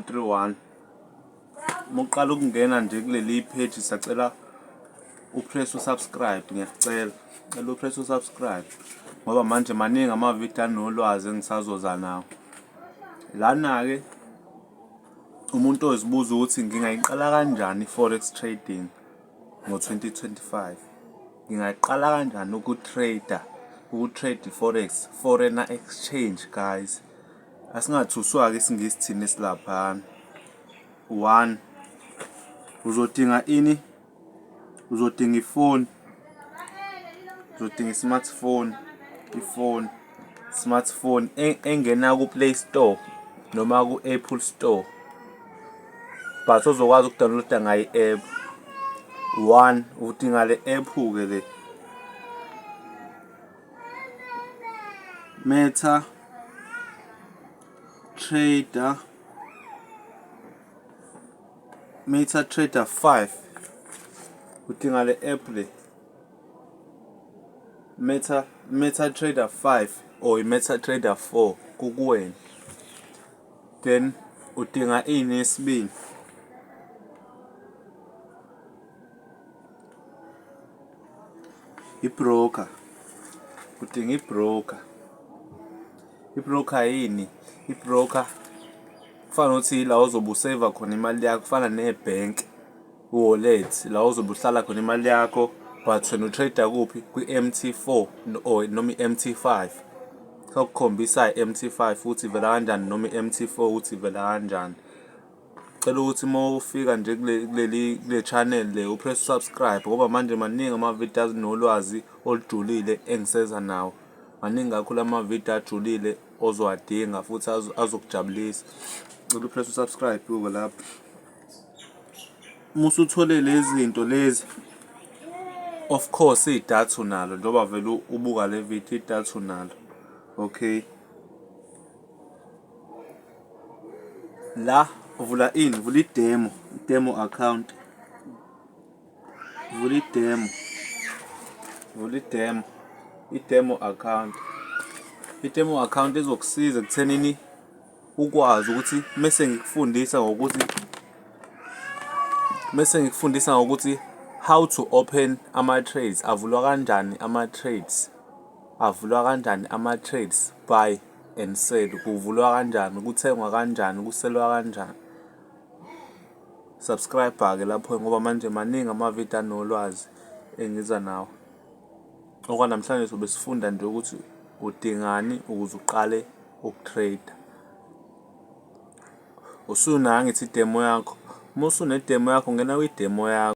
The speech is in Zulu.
131. Uma uqala ukungena nje kuleli page sacela upress usubscribe, ngiyakucela. Cela upress usubscribe ngoba manje maningi amavidiyo anolwazi engisazoza nawo. Lana-ke umuntu ozibuza ukuthi ngingayiqala kanjani i-forex trading ngo-2025, ngingayiqala kanjani uku-trade-a, uku-trade i-forex, foreigner exchange guys. Asingathuswa-ke isiNgisi thina esilaphana. One, uzodinga ini? Uzodinga ifoni, uzodinga i-smartphone, ifoni, smartphone engena ku-Play Store noma ku-Apple Store, but ozokwazi ukudawuniloda ngayo i-app. One, udinga le app-ke le, Meta Trader, MetaTrader 5. Udinga le app le, MetaTrader 5 or i-MetaTrader 4 kukuwena. Then udinga ini yesibili? I-broker, udinga i-broker. I-broker yini? I-broker kufana nokuthi ila ozobe useva khona imali yakho, kufana nebhenki, wallet la ozobe uhlala khona imali yakho, but wena u-trade-a kuphi? Kwi-M_T four or noma i-M_T 5. Sokukhombisa i-M_T 5 ukuthi ivela kanjani noma i-M_T 4 ukuthi ivela kanjani. Cela ukuthi uma ufika nje kuleli kule channel le upress subscribe ngoba manje maningi amavidiyo anolwazi olujulile engiseza nawo. Maningi kakhulu amavidiyo ajulile ozowadinga futhi azokujabulisa. Cela upress usubscribe-ke lapho. Uma usuthole lezi zinto lezi, of course idatha unalo njengoba vele ubuka le video, idatha unalo. Okay. La uvula ini? Uvula i-demo, i-demo account. Vula i-demo, vula i-demo, i-demo account. I-demo account izokusiza ekuthenini ukwazi ukuthi mese ngikufundisa ngokuthi mese ngikufundisa ngokuthi how to open ama-trades, avulwa kanjani ama-trades, avulwa kanjani ama-trades, buy and sell, kuvulwa kanjani, kuthengwa kanjani, kuselwa kanjani. Subscribe-ke lapho ngoba manje maningi amavidiyo anolwazi engiza nawo. Okwanamhlanje sobe sifunda nje ukuthi udingani ukuze uqale uku-trade-a. Usunayo angithi i-demo yakho? Uma usune-demo yakho, ngena kwi-demo yakho.